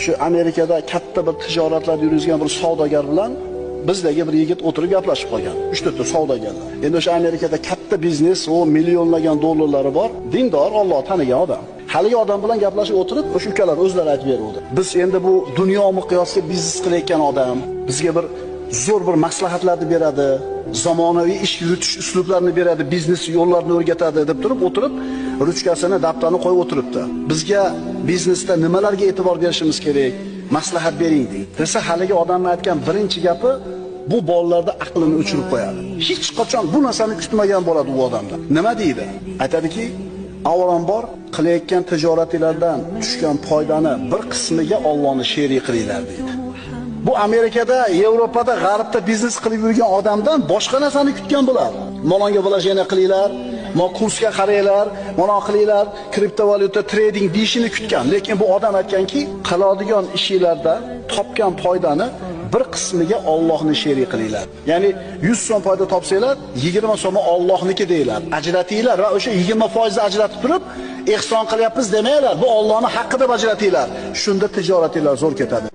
Shu Amerikada katta bir tijoratlar yurgizgan bir savdogar bilan bizdagi bir yigit o'tirib gaplashib qolgan. 3-4 ta savdogarlar. Endi o'sha Amerikada katta biznes, o millionlagan dollarlari bor, dindor, Alloh tanigan odam. Haligi odam bilan gaplashib o'tirib, o'sha ukalar o'zlari aytib beruvdi. Biz endi bu dunyo miqyosida biznes qilayotgan odam, bizga bir zo'r bir maslahatlarni beradi, zamonaviy ish yuritish uslublarini beradi, biznes yo'llarini o'rgatadi deb turib o'tirib, ruchkasini, daftarini qo'yib o'tiribdi. Bizga biznesda nimalarga e'tibor berishimiz kerak? Maslahat bering deydi. Desa haligi odamning aytgan birinchi gapi bu bolalarda aqlini o'chirib qo'yadi. Hech qachon bu narsani kutmagan bo'ladi u odamda. Nima deydi? Aytadiki, avvalambor qilayotgan tijoratinglardan tushgan foydani bir qismiga Allohni sherik qilinglar deydi. Bu Amerikada, Yevropada, G'arbda biznes qilib yurgan odamdan boshqa narsani kutgan bular. Molonga вложение qilinglar, mo kursga qaranglar, mana qilinglar, kriptovalyuta trading deyishini kutgan. Lekin bu odam aytganki, qiladigan ishinglarda topgan foydani bir qismiga Allohni sherik qilinglar. Ya'ni 100 so'm foyda topsanglar, 20 so'mi Allohniki deylar. Ajratinglar va o'sha 20% ajratib turib, ehson qilyapmiz demanglar. Bu Allohning haqqi deb ajratinglar. Shunda tijoratinglar zo'r ketadi.